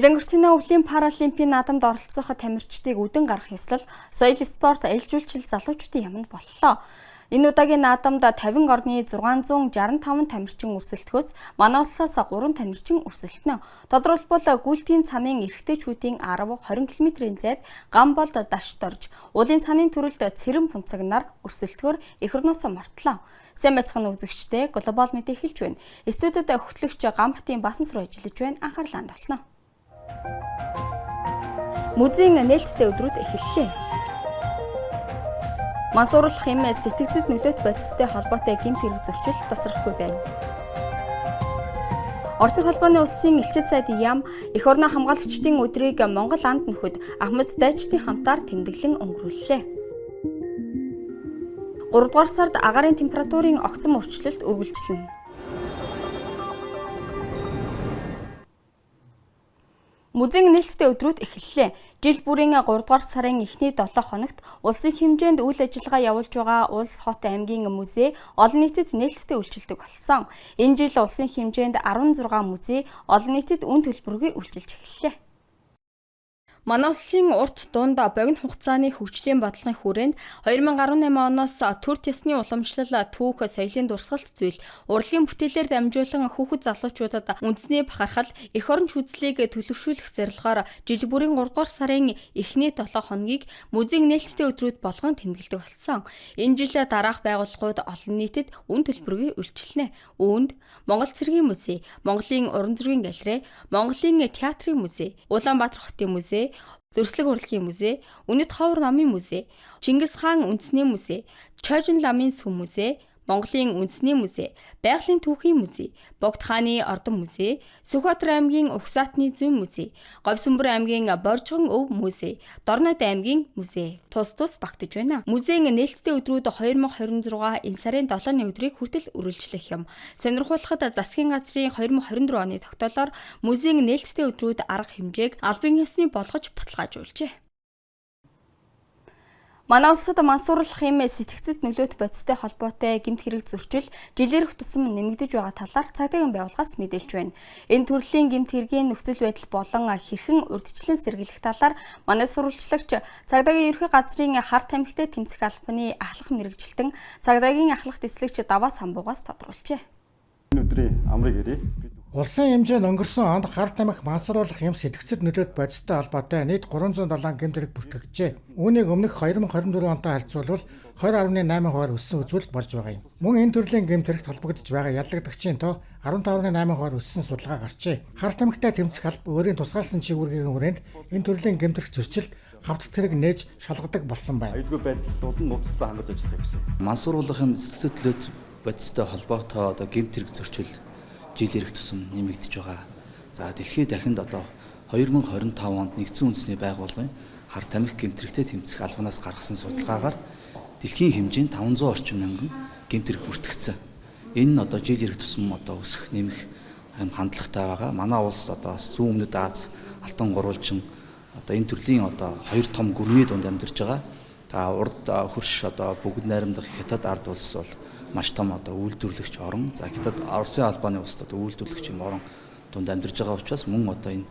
Элэнгэртийн өвлийн паралимпийн наадамд оролцох тамирчдыг үдэн гаргах ёслол соёл спорт аль үйлчил залуучуудын яаманд боллоо. Энэ удаагийн наадамд 50 орны 665 тамирчин өрсөлдөхөөс манай улсаас 3 тамирчин өрсөлдөнө. Тодорхойлбол гүйлтийн цанын эрэгтэйчүүдийн 10 20 км-ийн зайд Гамболд дашд орж, уулын цанын төрөлд Цэрэм Пунцагнаар өрсөлдөхөөр эх орноосоо мортлоо. Сайн байцгаана үзэгчдээ Глобал мэдээ эхэлж байна. Студид хөтлөгч Гамбатын Баасансруу ажиллаж байна. Анхаарлаа хандуулна. Музейн нээлттэй өдрүүд эхэллээ. Мансууруулах юм сэтгцэд нөлөөт бодистой холбоотой гэмт хэрэг зөрчил тасрахгүй байна. Оросын холбооны улсын элчин сайд Ям эх орноо хамгаалагчдын өдрийг Монгол анд нөхөд Ахмад дайчдын хамтаар тэмдэглэн өнгөрүүллээ. 3 дугаар сард агаарын температурын огцом өөрчлөлт үргэлжлэнэ. Музейн нээлттэй өдрүүд эхэллээ. Жил бүрийн 3 дугаар сарын эхний 7 хоногт улсын хэмжээнд үйл ажиллагаа явуулж байгаа Улс хот аймгийн музей олон нийтэд нээлттэй үйлчилдэг болсон. Энэ жил улсын хэмжээнд 16 музей олон нийтэд үн төлбөргүй үйлчилж эхэллээ. Манай улсын урт дунд богино хугацааны хөгжлийн бодлогын хүрээнд 2018 оноос төр төсний уламжлал түүх соёлын дурсгалт зүйл урлагийн бүтээлээр дамжуулан хүүхэд залуучуудад үндэсний бахархал эх орон үзлийг төлөвшүүлэх зорилгоор жил бүрийн 3 дугаар сарын эхний 7 хоногийг музейн нээлттэй өдрүүд болгон тэмдэглэдэг болсон. Энэ жил дараах байгууллагууд олон нийтэд үн төлбөргүй үйлчилнэ. Үүнд Монгол Цэргийн музей, Монголын уран зургийн галерей, Монголын театрын музей, Улаанбаатар хотын музей, Зөрслөг урлагийн музей, Үнэт ховор намын музей, Чингис хаан үндэсний музей, Чойжин ламын сүм музей, Монголын үндэсний музей, Байгалийн түүхийн музей, Богд хааны ордон музей, Сүхбаатар аймгийн Угсаатны зүйн музей, Говьсүмбэр аймгийн Боржгон өв музей, Дорнод аймгийн музей тус тус багтаж байна. Музейн нээлттэй өдрүүд 2026 энэ сарын 7-ны өдрийг хүртэл үргэлжлэх юм. Сонирхуулахад засгийн газрын 2024 оны тогтоолоор музейн нээлттэй өдрүүд арга хэмжээг албан ёсны болгож баталгаажуулжээ. Манай улсад мансууруулах юм сэтгцэд нөлөөт бодистой холбоотой гэмт хэрэг зөрчил жилээрх тусам нэмэгдэж байгаа талаар цагдаагийн байгууллагаас мэдээлж байна. Энэ төрлийн гэмт хэргийн нөхцөл байдал болон хэрхэн урьдчилан сэргийлэх талаар манай сурвалжлагч цагдаагийн ерөнхий газрын хар тамхитай тэмцэх албаны ахлах мэргэжилтэн цагдаагийн ахлах дэслэгч Даваа Самбуугаас тодруулжээ. Энэ өдрийн амрыг ирье. Улсын хэмжээнд өнгөрсөн онд хар тамхи мансууруулах юм сэтгцэд нөлөөт бодистой холбоотой нийт 307 гэмт хэрэг бүртгэгджээ. Үүнийг өмнөх 2024 онтой харьцуулбал 20.8 хувиар өссөн үзүүлэлт болж байгаа юм. Мөн энэ төрлийн гэмт хэрэгт холбогдож байгаа яллагдагчийн тоо 15.8 хувиар өссөн судалгаа гарчээ. Хар тамхитай тэмцэх алба өөрийн тусгаалсан чигүүргийн хүрээнд энэ төрлийн гэмт хэрэг зөрчилд хавцат хэрэг нээж шалгадаг болсон байна. Аюулгүй байдал болон нууцлан хангаж ажиллах юмсан. Мансууруулах юм сэтгцэд нөлөөт бодистой холбоотой одоо гэмт хэрэг зөрчил жил ирэх тусам нэмэгдэж байгаа. За дэлхийд дахинд одоо 2025 онд нэгдсэн үндэсний байгууллагын хар тамхи гэмт хэрэгтэй тэмцэх албанаас гаргасан судалгаагаар дэлхийн хэмжээнд 500 орчим мянган гэмт хэрэг бүртгэгдсэн. Энэ нь одоо жил ирэх тусам одоо өсөх нэмэх хандлагатай байгаа. Манай улс одоо бас зүүн өмнөд Аз, Алтан гурвалжин одоо энэ төрлийн одоо хоёр том гүрний дунд амьдарч байгаа. Та урд хөрш одоо бүгд найрамдах Хятад ард улс бол маш том одоо үйлдвэрлэгч орон. За Хятад Оросын албаны улсад одоо үйлдвэрлэгч юм орон дунд амьдарч байгаа учраас мөн одоо энэ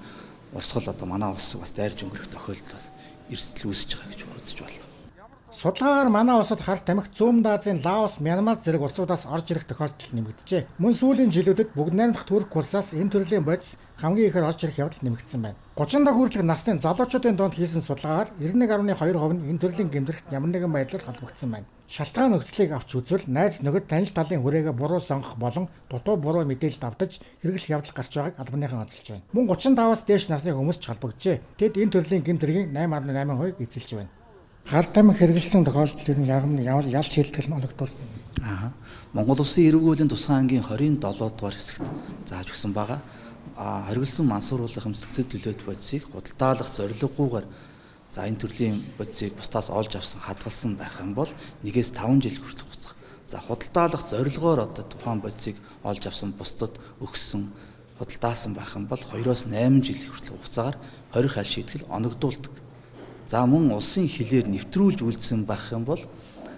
урсгал одоо манай улс бас дайрж өнгөрөх тохиолдол бас эрсдэл үүсэж байгаа гэж үзэж байна. Судалгаагаар манай улсад хар тамхи Зүүн Азийн Лаос, Мянмар зэрэг улсуудаас орж ирэх тохиолдол нэмэгджээ. Мөн сүүлийн жилүүдэд бүгд найрамдах Турк улсаас энэ төрлийн бодис хамгийн ихээр орж ирэх явдал нэмэгдсэн байна. 30 дахь хүртэлх насны залуучуудын дунд хийсэн судалгаагаар 91.2% нь энэ төрлийн гэмт хэрэгт ямар нэгэн байдлаар холбогдсон байна. Шалтгаан нөхцөлийг авч үзвэл найз нөхөд танил талын хүрээгээ буруу сонгох болон дутуу буруу мэдээлэлд автаж хэрэглэх явдал гарч байгааг албаныхан онцолж байна. Мөн 35-аас дээш насны хүмүүс ч холбогджээ. Тэд энэ төрлийн гэмт хэргийн 8.8% эзэлж байна. Хар тамхи хэрэглэсэн тохиолдолд ер нь ямар ял шийтгэл нь оногдуулна. Аа. Монгол Улсын эрүүл хуулийн тусгай ангийн 27 дугаар хэсэгт зааж өгсөн байгаа. А хориглосон мансууруулах юм сэтгцэд нөлөөт бодисыг худалдаалах зорилгогүйгээр за энэ төрлийн бодисыг бусдаас олж авсан хадгалсан байх юм бол 1-5 жил хүртэлх хугацаа. За худалдаалах зорилгоор одоо тухайн бодисыг олж авсан бусдад өгсөн худалдаасан байх юм бол 2-8 жил хүртэлх хугацаагаар хорих аль шийтгэл оногдуулдаг. За мөн улсын хилээр нэвтрүүлж үлдсэн байх юм бол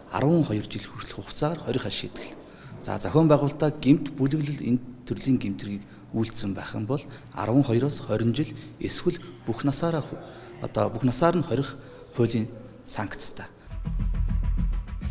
12 жил хүртэлх хугацаагаар хорих аль шийтгэл. За зохион байгуулалтаа гэмт бүлэглэл энэ төрлийн гэмт хэргийг үйлдсэн байх юм бол 12-оос 20 жил эсвэл бүх насаараа одоо бүх насаар нь хорих хуулийн санкцтай.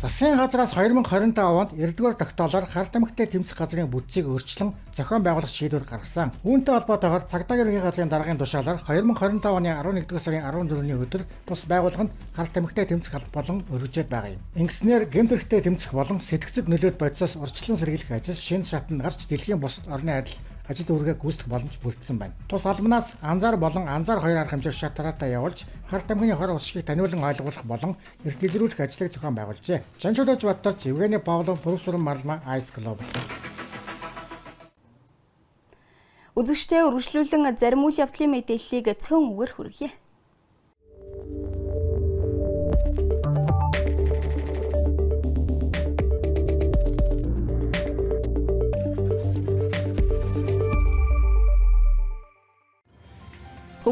Засгийн газраас 2025 онд 9-р тогтоолоор хар тамхитай тэмцэх газрын бүтцийг өөрчлөн зохион байгуулах шийдвэр гаргасан. Үүнтэй холбоотойгоор цагдаагийн ерөнхий газрын даргын тушаалаар 2025 оны 11-р сарын 14-ний өдөр тус байгууллага нь хар тамхитай тэмцэх алба болон өргөжөөд байгаа юм. Ингэснээр гэмт хэрэгтэй тэмцэх болон сэтгцэд нөлөөт бодисоос урьдчилан сэргийлэх ажил шинэ шатанд гарч дэлхийн бусад орны адил ажил үүргээ гүйцэтгэх боломж бүрдсэн байна. Тус албанаас анзаар болон анзаар хоёр арга хэмжээг шат дараатай явуулж хар тамхины хор уршигыг таниулан ойлгуулах болон эрт дэлгэрүүлэх ажлыг зохион байгуулжээ. Жанчуудаж Баттарч, Евгений Павлов, Профессор Марлма, Ice Global. Үзэгчдээ үргэлжлүүлэн зарим үйл явдлын мэдээллийг цөөн үгээр хүргье.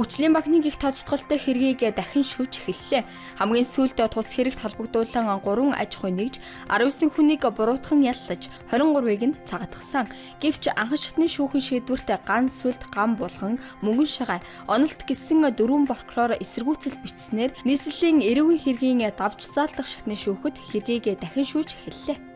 Хөгжлийн банкны гих тодтолтой хэргийг дахин шүүж эхэллээ. Хамгийн сүүлд тус хэрэгт холбогдуулан 3 аж ахуй нэгж 19 хүнийг буруутхан яллаж 23-ыг нь цагатгасан. Гэвч анхан шатны шүүхэн шийдвэрт ган сүлд гам булган мөнгөн шагай онолт гэсэн дөрвөн прокурор эсэргүүцэл бичснээр нийслэлийн эрүүгийн хэргийн давж заалдах шатны шүүхэд хэргийг дахин шүүж эхэллээ.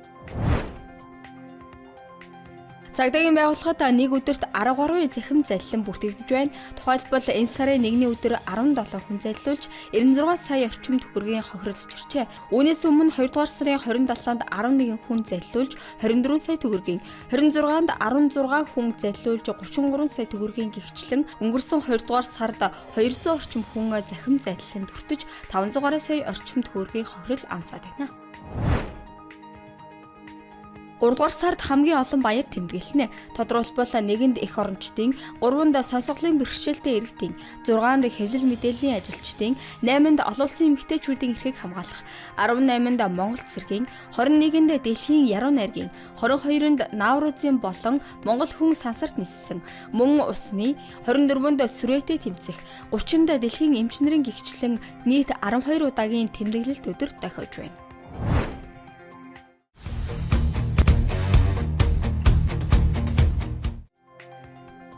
Цагдаагийн байгууллагад нэг өдөрт 10 гаруй цахим заллин бүртгэгдэж байна. Тухайлбал энэ сарын 1-ний өдөр 17 хүн заллиулж 96 сая орчим төгрөгийн хохирол учирчээ. Үүнээс өмнө 2 дугаар сарын 27-нд 11 хүн заллиулж 24 сая төгрөгийн, 26-нд 16 хүн заллиулж 33 сая төгрөгийн гихчлэн өнгөрсөн 2 дугаар сард 200 орчим хүн захим заллинд хүртэж 500 гаруй сая орчим төгрөгийн хохирол амсаад байна. 3 дугаар сард хамгийн олон баяр тэмдэглэнэ. Тодорхойлбол нэгэнд эх орончдын, 3-нд сонсголын бэрхшээлтэй иргэдийн, 6-нд хэвлэл мэдээллийн ажилчдын, 8-нд олон улсын эмэгтэйчүүдийн эрхийг хамгаалах, 18-нд Монгол цэргийн, 21-нд дэлхийн яруу найргийн, 22-нд Наврузын болон Монгол хүн сансарт ниссэн, мөн усны, 24-нд сүрээтэй тэмцэх, 30-нд дэлхийн эмч нарын гихчлэн нийт 12 удаагийн тэмдэглэлт өдөр дохиож байна.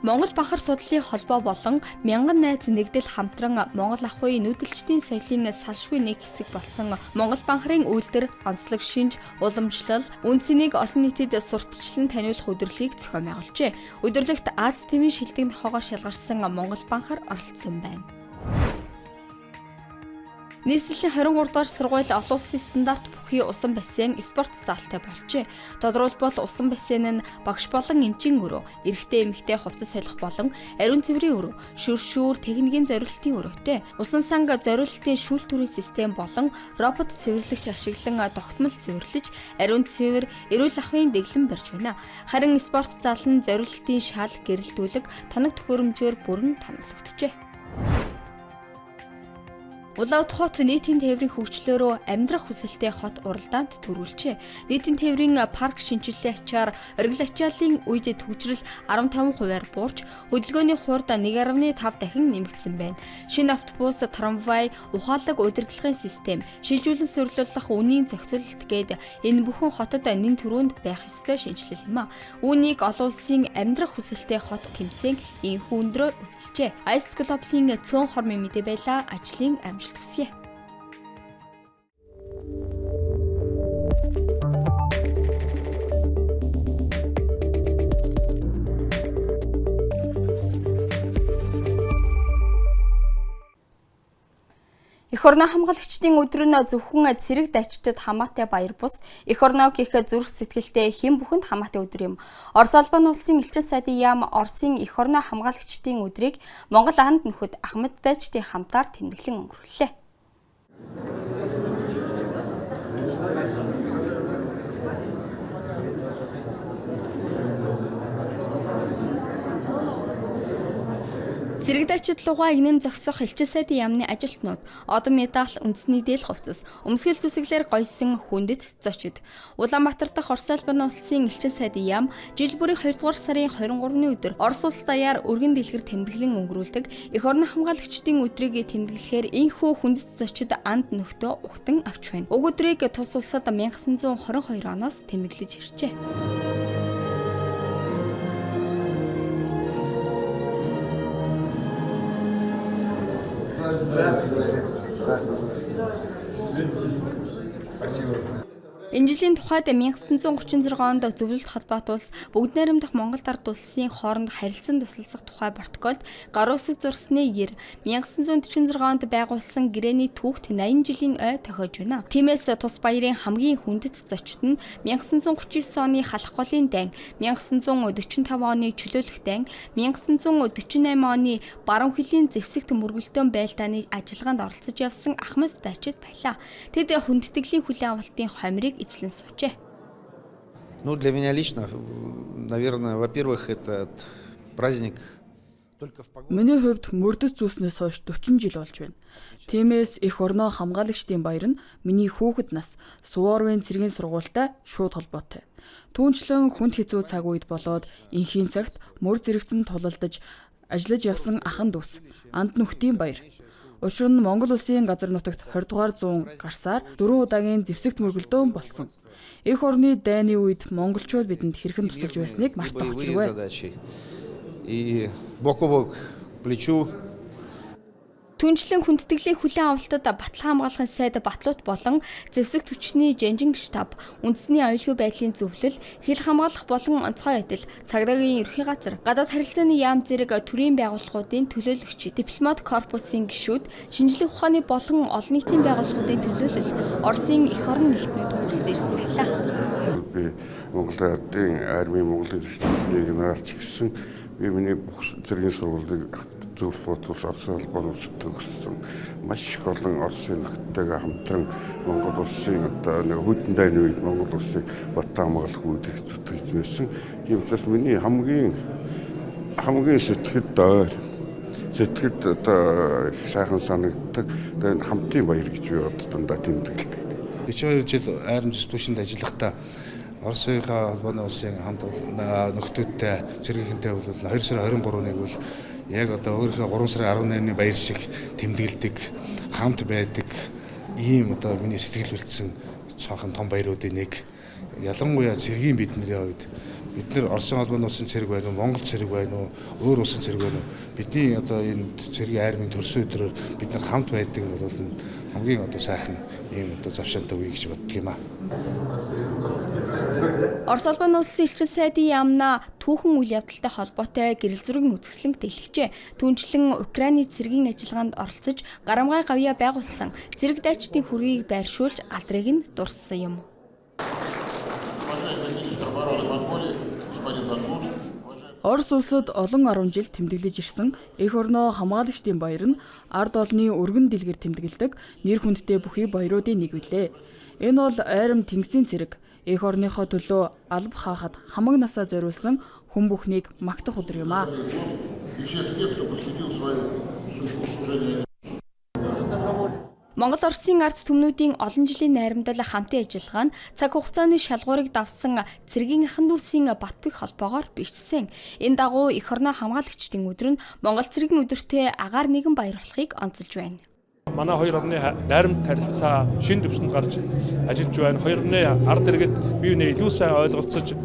Монгол Банхар судлалын холбоо болон Мянган найз нэгдэл хамтран Монгол ахуйн нүүдэлчдийн соёлын салшгүй нэг хэсэг болсон Монгол Банхарын үйлдвэр, онцлог шинж, уламжлал, үн цэнийг олон нийтэд сурталчлан таниулах өдөрлөгийг зохион байгуулжээ. Өдөрлөгт Аз тивийн шилдэг нохоогоор шалгарсан Монгол Банхар оролцсон байна. Нийслэлийн 23 дугаар сургууль олон улсын стандарт бүхий усан бассейн спорт заалтай болжээ. Тодорхойлбол усан бассейн нь багш болон эмчийн өрөө, эрэгтэй эмэгтэй хувцас солих болон ариун цэврийн өрөө, шүршүүр, техникийн зориултын өрөөтэй. Усан санг зориултын шүүлтүүрийн систем болон робот цэвэрлэгч ашиглан тогтмол цэвэрлэж, ариун цэвэр, эрүүл ахуйн дэглэм барьж байна. Харин спорт зал нь зориултын шал, гэрэлтүүлэг, тоног төхөөрөмжөөр бүрэн тоноглогджээ. Улаанбаатар хот нийтийн тээврийн хөгжлөөрөө амьдрах хүсэлтэй хот уралдаанд төрүүлжээ. Нийтийн тээврийн парк шинэчлэлийн ачаар оргил ачааллын үед түгжрэл 15%-аар буурч, хөдөлгөөний хурд 1.5 дахин нэмэгдсэн байна. Шинэ автобус, трамвай, ухаалаг удирдлагын систем, шилжүүлэн суйрлуулах үнийн зохицуулалт гээд энэ бүхэн хотод нэн төрөнд байх ёстой шинэчлэл юм а. Үүнийг олон улсын амьдрах хүсэлтэй хот тэмцээн энэхүү өндрөөр үнэлжээ. Ice Global-ийн цөөн хормын мэдээ байлаа. Ажлын амжилт хүсье. Эх орноо хамгаалагчдын өдөр нь зөвхөн цэрэг дайчдад хамаатай баяр бус эх орноо гэх зүрх сэтгэлтэй хэн бүхэнд хамаатай өдөр юм. Орос улбан улсын элчин сайдын яам Оросын эх орноо хамгаалагчдын өдрийг Монгол анд нөхөд Ахмад дайчдын хамтаар тэмдэглэн өнгөрүүллээ. Цэрэг дайчид лугаа эгнэн зогсох элчин сайдын яамны ажилтнууд одон медаль, үндэсний дээл хувцас, өмсгөл зүсэглэр гойсон хүндэт зочид. Улаанбаатар дахь Орос улбан улсын элчин сайдын яам жил бүрийн 2 дугаар сарын 23-ны өдөр Орос улс даяар өргөн дэлгэр тэмдэглэн өнгөрүүлдэг эх орны хамгаалагчдын өдрийг тэмдэглэхээр энэхүү хүндэт зочид анд нөхдөө ухтан авч байна. Уг өдрийг тус улсад 1922 оноос тэмдэглэж иржээ. Энэ жилийн тухайд 1936 онд зөвлөлт холбоот улс Бүгд найрамдах Монгол ард улсын хооронд харилцан тусалцах тухай протоколд гар утас зурсны 90, 1946 онд байгуулсан гэрээний түүхт 80 жилийн ой тохиож байна. Тиймээс тус баярын хамгийн хүндэт зочид нь 1939 оны Халах голын дайн, 1945 оны чөлөөлөх дайн, 1948 оны Баруун хөлийн зэвсэгт мөргөлдөөн байлдааны ажиллагаанд оролцож явсан Ахмад дайчид байлаа. Тэд хүндэтгэлийн хүлээн авалтын хомрыг эзлэн суужээ. Ну, для меня лично, наверное, во-первых, этот праздник только в погоду. Миний хувьд мөрдөж зүүснээс хойш 40 жил болж байна. Тиймээс эх орноо хамгаалагчдын баяр нь миний хүүхэд нас Суворовын цэргийн сургуультай шууд холбоотой. Түүнчлэн хүнд хэцүү цаг үед болоод энхийн цагт мөр зэрэгцэн тулалдаж ажиллаж явсан ахан дүүс, анд нөхдийн баяр. Учир нь Монгол улсын газар нутагт 20 дугаар зуун гарсаар дөрвөн удаагийн зэвсэгт мөргөлдөөн болсон. Эх орны дайны үед монголчууд бидэнд хэрхэн тусалж байсныг мартах Боевые учиргүй. Задачи. И бок о бок, плечу Түүнчлэн хүндэтгэлийн хүлээн авалтад баталгаа хамгаалахын сайд Батлууд болон зэвсэг хүчний жанжин штаб, үндэсний аюулгүй байдлын зөвлөл, хил хамгаалах болон онцгой байдал, цагдаагийн ерхий газар, гадаад харилцааны яам зэрэг төрийн байгууллагуудын төлөөлөгч, дипломат корпусын гишүүд, шинжлэх ухааны болон олон нийтийн байгууллагуудын төлөөлөл, Оросын эх орон нэгтнүүд хүрэлцэн ирсэн байлаа. Би Монгол ардын армийн Монголын зөрчилдөний генерал ч гэсэн би миний бүх цэргийн сургуулийг зөвлөлт улс Оросын холбооны улсад төгссөн. Маш их олон Оросын нөхдөдтэйгээ хамтран Монгол улсын одоо нэг хүйтэн дайны үед Монгол улсыг батлан хамгаалах үүрэг зүтгэж байсан. Тийм учраас миний хамгийн хамгийн сэтгэлд ойр сэтгэлд одоо их сайхан санагддаг одоо энэ хамтын баяр гэж би одоо дандаа тэмдэглэдэг. 42 жил арми түвшинд ажиллахдаа Оросын холбооны улсын хамт нөхдүүдтэй цэргийнхэнтэй бол 2 сарын 23-ыг бол яг одоо өөрийнхөө 3 сарын 18-ны баяр шиг тэмдэглэдэг, хамт байдаг ийм одоо миний сэтгэл үлдсэн цонхон том баяруудын нэг. Ялангуяа цэргийн бидний хувьд бид нар Оросын холбооны улсын цэрэг байна уу, Монгол цэрэг байна уу, өөр улсын цэрэг байна уу? Бидний одоо энэ цэргийн армийн төрсөн өдрөөр бид нар хамт байдаг нь бол хамгийн одоо сайхан ийм одоо завшаантай үе гэж боддог юм аа. Орос улбаны улсын элчин сайдын яамнаа түүхэн үйл явдалтай холбоотой гэрэл зургийн үзэсгэлэнг дэлгэжээ. Түүнчлэн Украины цэргийн ажиллагаанд оролцож гарамгай гавьяа байгуулсан цэрэг дайчдын хүргийг байршуулж алдрыг нь дурссан юм. Уважаемый министр обороны Монголии, господин Батлут, уважаемый Орос улсад олон арван жил тэмдэглэж ирсэн эх орноо хамгаалагчдын баяр нь ард олны өргөн дэлгэр тэмдэглэдэг нэр хүндтэй бүхий баяруудын нэг билээ. Энэ бол ойром тэнгисийн цэрэг эх орныхоо төлөө алба хаахад хамаг насаа зориулсан хүн бүхнийг магтах өдөр юм аа. И всех тех, кто посвятил свою судьбу служению. Монгол Оросын ард түмнүүдийн олон жилийн найрамдал хамтын ажиллагаа нь цаг хугацааны шалгуурыг давсан цэргийн ахан дүүсийн бат бэх холбоогоор бичсэн. Энэ дагуу эх орноо хамгаалагчдын өдөр нь Монгол цэргийн өдөртөө агаар нэгэн баяр болохыг онцолж байна. Манай хоёр орны найрамд харилцаа шинэ түвшинд гарч ажиллаж байна. Хоёр орны ард иргэд бие биенээ илүү сайн ойлголцож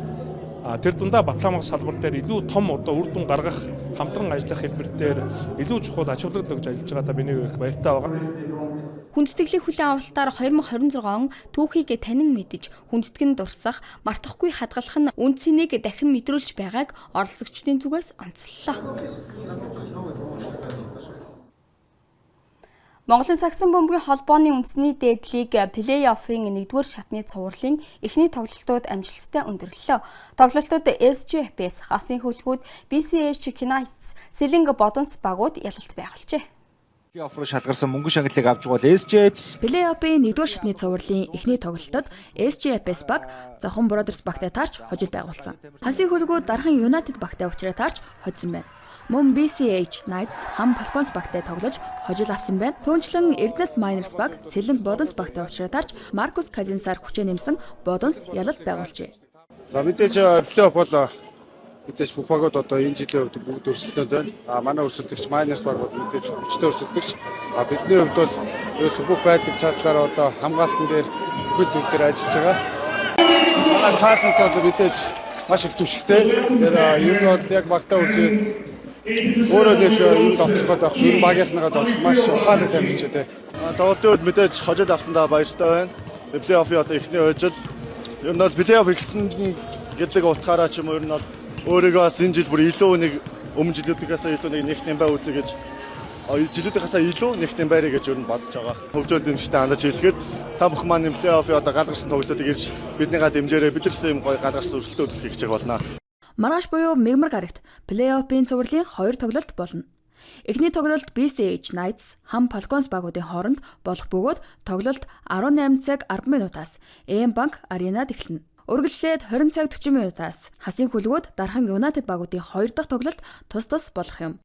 тэр дундаа батлан хамгаалах салбар дээр илүү том одоо үр дүн гаргах, хамтран ажиллах хэлбэр дээр илүү чухал ач холбогдол өгж ажиллаж байгаадаа миний их баяртай байгаа. Хүндэтгэлийн хүлээн авалтаар 2026 он түүхийг танин мэдэж, хүндэтгэн дурсах, мартахгүй хадгалах нь үнэ цэнийг дахин мэдрүүлж байгааг оролцогчдын зүгээс онцоллоо. Монголын сагсан бөмбөгийн холбооны үндэсний дээд лиг плей-оффын 1-р шатны цувралын эхний тоглолтууд амжилттай өндөрлөлөө. Тоглолтод SGFS, Хасын хөлгүүд, BCH Knights, Сэлэнгэ Бодонс багууд ялалт байгуулжээ. Плей-офф руу шалгарсан мөнгөн шагналыг авч байгаа бол SGFS. Плей-оффын 1-р шатны цувралын эхний тоглолтод SGFS баг Завхан Brothers багтай таарч хожил байгуулсан. Хасын хөлгүүд Дархан United багтай уулзраа таарч хожсон байна. Мөн BCH Knights Хам Falcons багтай тоглож хожил авсан байна. Түүнчлэн Эрдэнэт Miners баг Сэлэнг Бодонс багтай уулзраа таарч Маркус Казинсаар хүчээ нэмсэн Бодонс ялалт байгуулжээ. За, мэдээж плей-офф бол мэдээж бүх багууд одоо энэ жилийн хувьд бүгд өрсөлдөөнд байна. А манай өрсөлдөгч Miners баг бол мэдээж хүчтэй өрсөлдөгч. А бидний хувьд бол ерөөсө бүх байдаг чадлаараа одоо хамгаалтан дээр бүхэл зүйл дээр ажиллаж байгаа. Манай Cousins бол мэдээж маш их түшигтэй. Тэгэхээр ер нь бол яг багтаа үржээд Өөрөө нэг юм довтлох гээд байх. Ер нь багийнхныгаа довтлох маш ухаалаг тамирч тий. Тоглолтын үед мэдээж хожил авсандаа баяртай байна. Плей-оффын одоо эхний хожил. Ер нь бол плей-офф ихсэн гэдэг утгаараа ч юм уу ер нь бол өөрийгөө бас энэ жил бүр илүү нэг өмнө жилүүдээс илүү нэг нэмбай үзье гэж жилүүдийнхээсээ илүү нэг нэмбайрыг гэж ер нь бодож байгаа. Хөгжөөл дэмжигчтэй хандаж хэлэхэд та бүхэн маань плей-оффын одоо гал гарсан тоглолтыг ирж биднийгаа дэмжээрэй. Бид нар юм гоё гал гарсан өрсөлдөө үзүүлэхийг хичээх болно. Маргааш буюу Мягмар гарагт плей-оффын цувралын 2 тоглолт болно. Эхний тоглолт BCH Knights Хам Falcons багуудын хооронд болох бөгөөд тоглолт 18 цаг 10 минутаас M Bank Arena-д эхэлнэ. Үргэлжлээд 20 цаг 40 минутаас Хасын хүлгүүд Дархан United багуудын 2 дахь тоглолт тус тус болох юм.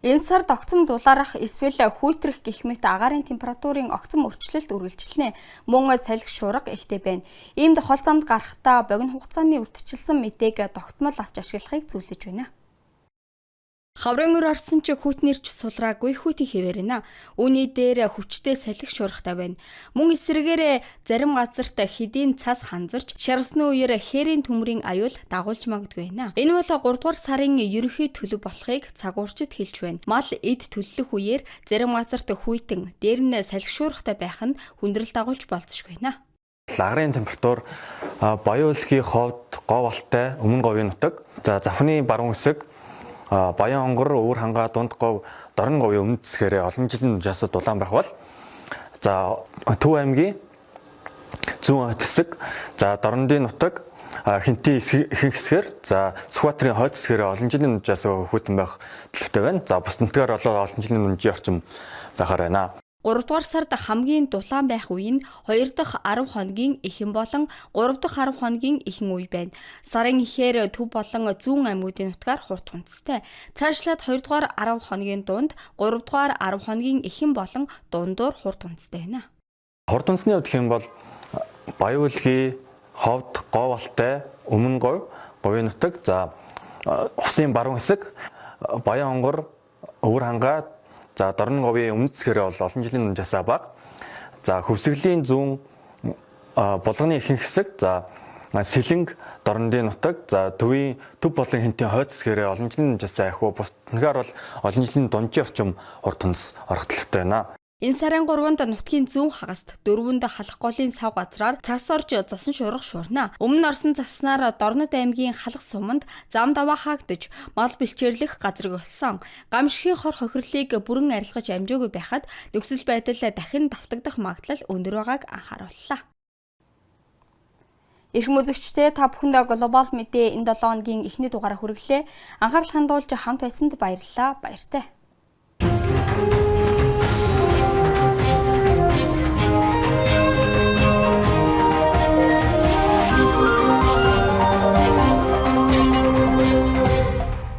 Энэ сард огцом дулаарах эсвэл хүйтрэх гэх мэт агаарын температурын огцом өөрчлөлт үргэлжилнэ. Мөн салхи шуурга ихтэй байна. Иймд хол замд гарахдаа богино хугацааны урьдчилсан мэдээг тогтмол авч ашиглахыг зөвлөж байна. Хаврын өр орсон ч хүйтнэрч сулраагүй хүйтэн хэвээр байна. Үүний дээр хүчтэй салхи шуургатай байна. Мөн эсрэгээрээ зарим газарт хэдийн цас ханзарч шарвсны үеэр хээрийн төмрийн аюул дагуулж магадгүй байна. Энэ бол 3 дугаар сарын ерөнхий төлөв болохыг цагуурчид хэлж байна. Мал эд төллөх үеэр зарим газарт хүйтэн, дээр нь салхи шуургатай байх нь хүндрэл дагуулж болзошгүй байна. Лагрын температур Баян улгийн ховд Говьалтай, Өмнө Говийн нутаг, за Завхны баруун хэсэг, Баян онгор, Өвөр хангаа, Дунд говь, Дорн говийн өмнөд хэсгээрээ олон жилийн жасад дулаан байх бол за Төв аймгийн зүүн хойд хэсэг, за Дорнодын нутаг, Хинтийн ихэнх хэсгээр, за Сүхбаатарын хойд хэсгээрээ олон жилийн жас хүйтэн байх төлөвтэй байна. За бус нутгаар бол олон жилийн үнжийн орчим байхаар байна. 3 дугаар сард хамгийн дулаан байх үе нь 2 дахь 10 хоногийн эхэн болон 3 дахь 10 хоногийн эхэн үе байна. Сарын ихээр төв болон зүүн аймагуудын нутгаар хурд хүнстэй. Цаашлаад 2 дугаар 10 хоногийн дунд, 3 дугаар 10 хоногийн эхэн болон дундуур хурд хүнстэй байна. Хурд хүнсний хувьд гэх юм бол Баян улгийн Ховд, Говьалтай, Өмнө говь, Говийн нутаг, за Усын баруун хэсэг, Баян онгор, Өвөр хангаа, за Дорн говийн өмнөд хэсгээрээ бол олон жилийн жасаа бага. За Хөвсгөлийн зүүн, Булганы ихэнх хэсэг, за Сэлэнг, Дорнодын нутаг, за төвийн төв болон Хинтийн хойд хэсгээрээ олон жилийн жасаа ахиу, бусад нутгаар бол олон жилийн дунджийн орчим хурд хүнс орох төлөвтэй байна. Энэ сарын 3-нд нутгийн зүүн хагаст, 4-нд Халах голын сав газраар цас орж засан шуурга шуурна. Өмнө орсон заснаар Дорнод аймгийн Халах суманд зам даваа хаагдаж, мал бэлчээрлэх газрыг болсон. Гамшигын хор хохирлыг бүрэн арилгаж амжаагүй байхад нөхцөл байдал дахин давтагдах магадлал өндөр байгааг анхаарууллаа. Эрхэм үзэгчдээ, та бүхэндээ Глобал мэдээ энэ 7 хоногийн эхний дугаараа хүргэлээ. Анхаарал хандуулж хамт байсанд баярлалаа. Баяртай.